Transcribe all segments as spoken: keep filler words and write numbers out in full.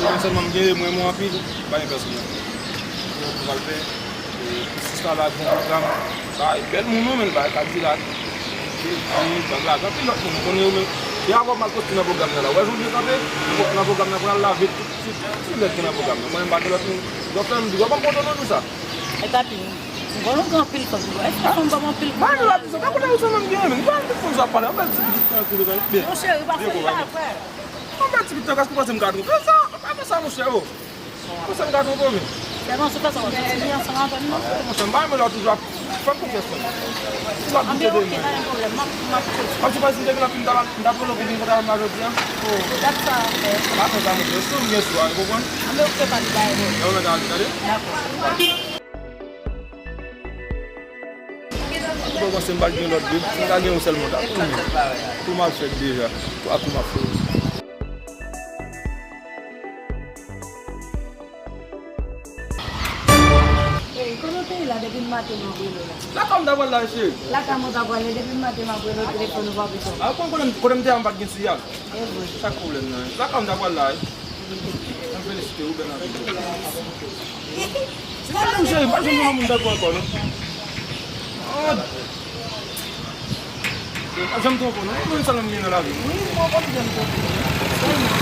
Mwen sèlman m gen, mwen renmen w anpil, pa gen pèsonèl. Mwen pou pral fè, e, sista la bon pwogram, bay bèl moun non, men bay Kadilak. Epi, bay Black, anpil lòt moun, m konnen yo menm. E avè w m al poste nan pwogram nan la. Ou wè jan w byen kanpe, nan pwogram nan pou n al lave tout ti, ti nèg ki nan pwogram nan. Mwen menm m pa gen lòt moun. Donk, fè m di, w ap ban m foto non, di sa. E papi, m konnen w gen anpil fanm, wi. Èske fanm ban m anpil fanm? Ba nou la di sa, pa konnen ou se menm gen, men. Ba nou fanm sa pale, anpil ti pitit nan koule sa. Mon cheri, pa fè sa frè. Yon bèl ti pit nan kras pou panse m ka twonpe sa. Pa fè sa, monchè, o. Panse m ka twonpe w, men. Sèlman sou fè sa w ap soti ansanm avè m, non? Monchè, m pa renmen lè w toujou ap fè m konfyans, non. Toujou ap doute de mwen. Anben, oke, pa gen pwoblèm. M ap, m ap soti. Kòmsi pa si m te gen lòt fi, m t ap, m t ap rele w pou vin kontre avè m la jodi a. O, dat sa a fè. Pa fè sa, monchè. Si w gen sou a, ou konprann? Anben, oke, pa gen bagay, non. Yon lòt a di, tande. Dakò. Ou pa panse m pa t gen lòt de? M ta gen yon sèl manda. Tou m, tou m al fèt deja. Twa kou m ap fè. Ey, kote w te ye la depi maten m ap rele w la? Lakay m ta pral la, cheri. Lakay mwen ta pral ye depi maten m ap rele w, telefòn ou pa pito. A, ou konn kote m, kote m te a, m pa t gen siyal. E vre. Sa k pwoblèm nan? Lakay m ta pral la, wi. Mwen felisite ou, bèl anpil. Se pa menm cheri, m pa janm wè yon moun tankou ankò, non. Ah. M pa janm twonpe w, non. Ou menm sèlman m gen nan lavi m. Wi, mwen konn janm twonpe w. Sèlman.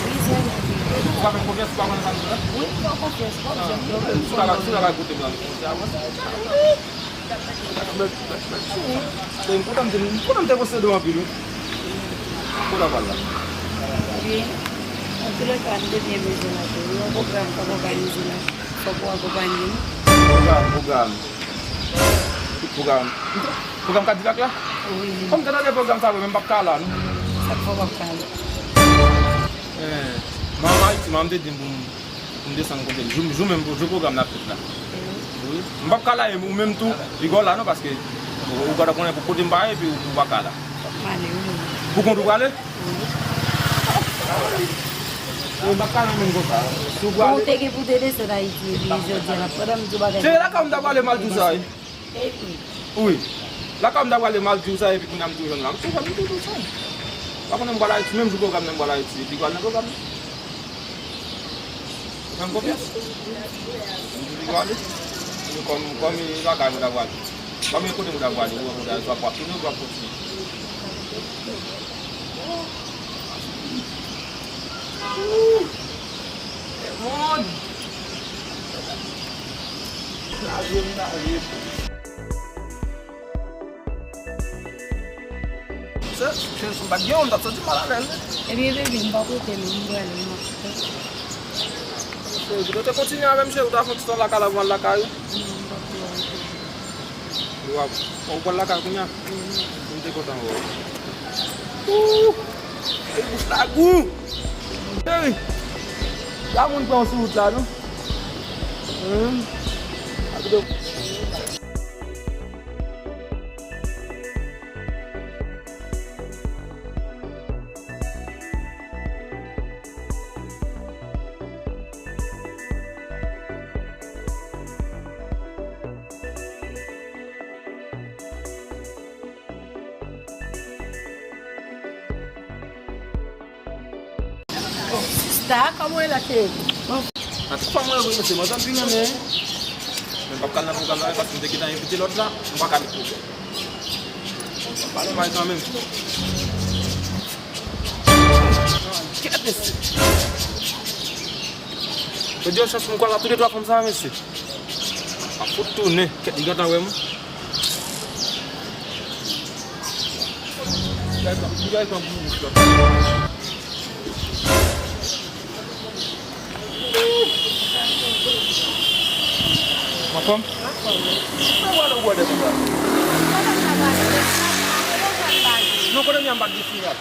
Wi, sèlman. Ou pa fè m konfyans, ou pa konnen sa m di la? Wi, m fè w konfyans, m pa janm twonpe w. Sou la, sou la, kote m la, nou konn se avanse. Bèl, bèl, bèl, bèl. M kontan m te, m kontan m te posede w anpil, wi. Kote w pral la? Ebyen, antoulèka, m te byen bezwen w tou. Yon pwogram k ap òganize la. Fòk ou akonpanye m. Pwogram, pwogram. Ki pwogram? Pwogram Kadilak la? Wi. Kòm m te tande pwogram sa vre, men m p ap ka la, non. Sa k fè w p ap ka la? Eh, manman Ayiti, manman m te di m pou m, pou m desann kote l. Jou, jou menm, jou pwogram nan ap fèt la. Wi. M p ap ka la, e ou menm tou, Rigòl la non, paske ou, ou pa konnen pou kote m pa ye, epi ou, ou pa ka la. M ale, wi. Pou kont ou prale? Wi. E m p ap ka renmen konsa. Si w prale. Bon, ou te gen pou te desann Ayiti, epi jodi a, pandan m di w bagay. Se lakay m ta prale, m al di w sa, wi. Epi? Wi. Lakay m ta prale, m al di w sa, epi kounye a m tou jwenn la. M tou jwenn, m tou, tou jwenn. Pa konnen m pral Ayiti, menm jou pwogram nan m pral Ayiti, epi pral nan pwogram nan. Ou fè m konfyans? M di w ale. Kòm, kòm e lakay mwen ta prale. Kòm e kote mwen ta prale, ou wè kote a, swa pou ap tounen, ou pou ap kontinye. Moun! Lage m, lage m. Se, se, se m pa t gen yon, m t ap santi m malalèz wi. Ebyen, bebe, m pa pote non, m prale, m ap fè. Cheri, si w te kontinye avè m, cheri, ou ta fè yon ti tan lakay la, pou m al lakay ou. Non, m p ap prale. Ou ap, ou pral lakay kounya? Wi. M te kontan wè w. Ooh! Ey, bouch la gou! Cheri! La moun pran w sou wout la, non? Humm. Abido. Sista, kòman w ye la, cheri? Bon. Nan tout fòm mwen, wi, mesye, mwen tann pi renmen. Men m p ap ka al nan pwogram nan, paske m te gentan envite lòt la, m pa ka met pwogram. Pale bay kanmenm. Kèt, mesye. Jodi a chans pou m kwal la, tou de twa fanm sa, mesye. M ap fout tounen. Kèt, li gentan wè m. Li gentan pran pou mouch la. Anfòm? Anfòm. Mwen wè lè w bwè dèyè konsa. Non, kote m ye a m pa t gen siyal.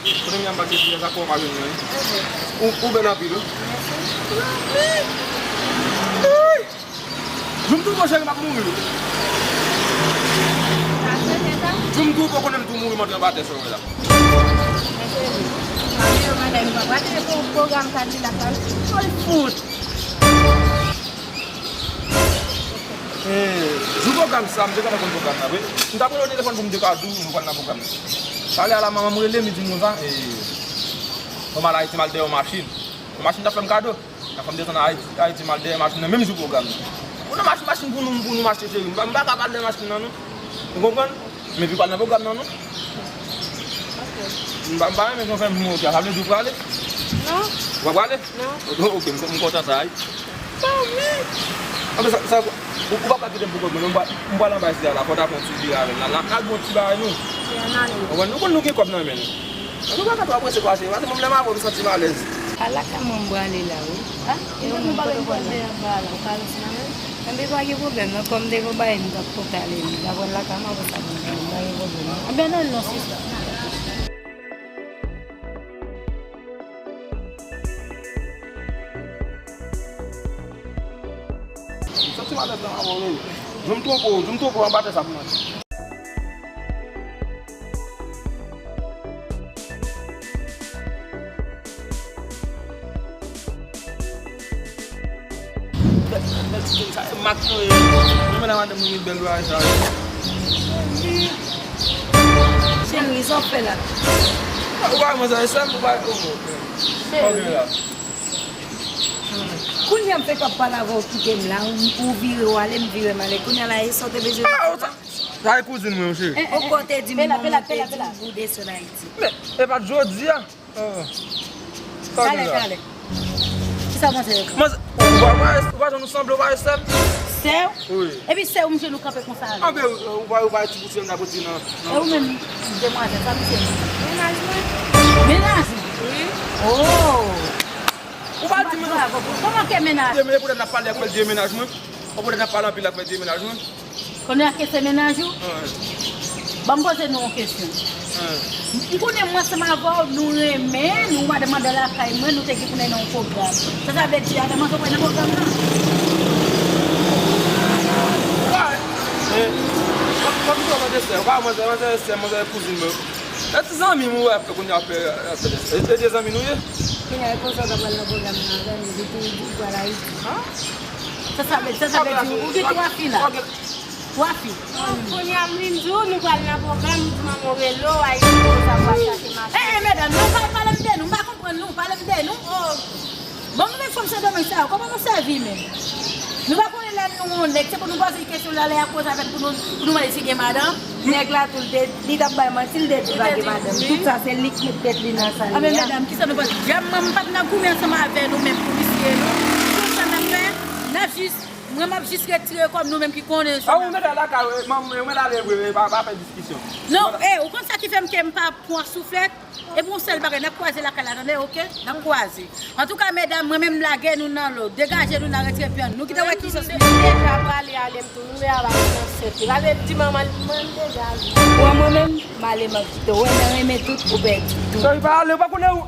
Kote m ye a m pa t gen siyal, sa fè w pa jwenn mwen. Ou, ou bèl anpil, wi. Mèsi. Jou m twouve w, cheri, m ap mouri wi. Jou m twouve w, konnen m tou mouri, m antre anba tè sa w wè la. Eh, jou pwogram sa, m te gentan konn pwogram nan vre. M t ap rele w telefòn pou m te ka di w nou pral nan pwogram nan. Talè a la manman m rele m, li di m konsa, eh, Mwen m al Ayiti, m al dèyè yon machin. Yon machin t ap fè m kado. Nan fè m desann Ayiti, Ayiti, m al dèyè machin nan menm jou pwogram nan. Ou nan machin, machin pou nou, pou nou mache cheri. M pa, m pa ka pa al dèyè machin nan non. Ou konprann? Men pi pral nan pwogram nan non. M pa, m pa renmen jan w fè m mouri a. Sa vle di ou prale? Non. Ou pa prale? Non. Ok, m, m kontan sa wi. Anben sa, sa, ou, ou pa pral kite m pou kont mwen non, m pral, m pral anba isi a la, fò n ta fè yon ti vire avè l la. Lakay bon ti bagay nou. Ou konprann, nou konn nou gen kòb nan men nou. Nou pa ka twò prese kwa cheri, paske menm lè m avè w m santi m alèz. A lakay mwen m prale la wi. A, e ou menm kote w pral la? Ou pa resi nan men? Anben pa gen pwoblèm non, kòm m te gon bagay m t ap konte ale wi. N a pral lakay mwen apre sa m vin. Pa gen pwoblèm non. Anben nan non sista. Santi m alèz nan avè w wi. Di m twonpe w, di m twonpe w anba tè sa pou mwen. Bèl, bèl ti jèn sa, e mak nou ye. Mwen menm la madanm mwen gen bèl bagay sa yo. Cheri, sa w fè la? Ou pa wè manzè e sè m, ou pa, oh, ok. Cheri. Ok la. Kounye a m fèk ap pale avè w, kite m la, ou, ou vire w ale, m vire m ale. Kounye a la, e sa w te bezwen di la? Sa e kouzin mwen, cheri. Ou kote di m, manman te di m pou w desann Ayiti. Men, e pa t jodi a. Oh. Talè, talè. Kisa w panse de sa? Manzè, ou pa, ou pa, ou pa janm nou sanble, ou pa e sè m? Sè w? Wi. Epi sè w, m jwenn ou kanpe konsa avè l. Anben, ou pa, ou pa ti bouti m nan bouti nan. E ou menm, demwazèl, sa misye ye? Mennaj mwen. Mennaj ou? Wi. Oh. Ou pa di mennaj. Kòman ke mennaj? Demen, poutèt n ap pale ak mennaj mwen. Ou poutèt n ap pale anpil ak mennaj mwen. Kounye a ke se mennaj ou? Wi. Ban m poze nou yon kesyon. Wi. M konnen mwen ansanm avè w, nou renmen, nou madanm andan lakay mwen, nou te gen pou n al nan yon pwogram. Sa, sa vle di, a, manzè w pral nan pwogram nan? Wi. E, kòm, kòm nou manzè sè, ou pa manzè, manzè sè, manzè kouzin mwen. E ti zanmi m ou wè kounye a ap fè, ap fè, e, e de zanmi nou ye? Kounye a, e konsa w ta pral nan pwogram nan avè m, li te di w pral Ayiti. Sa, sa vle, sa, sa vle di, ou gen twa fi la. Twa fi. Kounye a m vin di w, nou pral nan pwogram, m di manman w rele w, Ayiti, konsa pral chache machin. E, e, medam, nou pa pale m de nou, m pa konprann nou, pale m de nou. Oh. Bon, nou menm fanm Sendomeng sa yo, kòman nou sèvi menm? Nou pa konnen lè nou yon nèg, se pou nou poze l kesyon la, lè y ap koze avè l, pou nou, pou nou mande si gen madanm? Nèg la tou, l te, li t ap bay manti, l te di pa gen madanm. Tout sa, se li k met tèt li nan sa l ye a. Anben, medam, kisa nou panse? Djamman, m pa t nan goumen ansanm avè nou menm pou misye, non. Tout sa n ap fè, n ap jis, mwen, m ap jis retire kò m, nou menm ki konnen sa n ap fè. Ou mèt al lakay, ou mèt ale vre, pa, pa fè diskisyon. Non, e, ou konn sa ki fè m ke m pa pran souflèt? Epi yon sèl bagay, n ap kwaze lakay la, tande, oke? N ap kwaze. Antouka, medam, mwen menm, m lage nou nan lo. Degaje nou nan, retire pye nou. Kite wè ki sòs nou deja prale ale m tou. Nou deja pale nan sèt. Gade di manman li, mwen deja ale. Bon, mwen menm, m ale, m ap kite w. Wè, nan renmen tout, ou pèdi tout. Cheri, pa ale, ou pa konnen ou.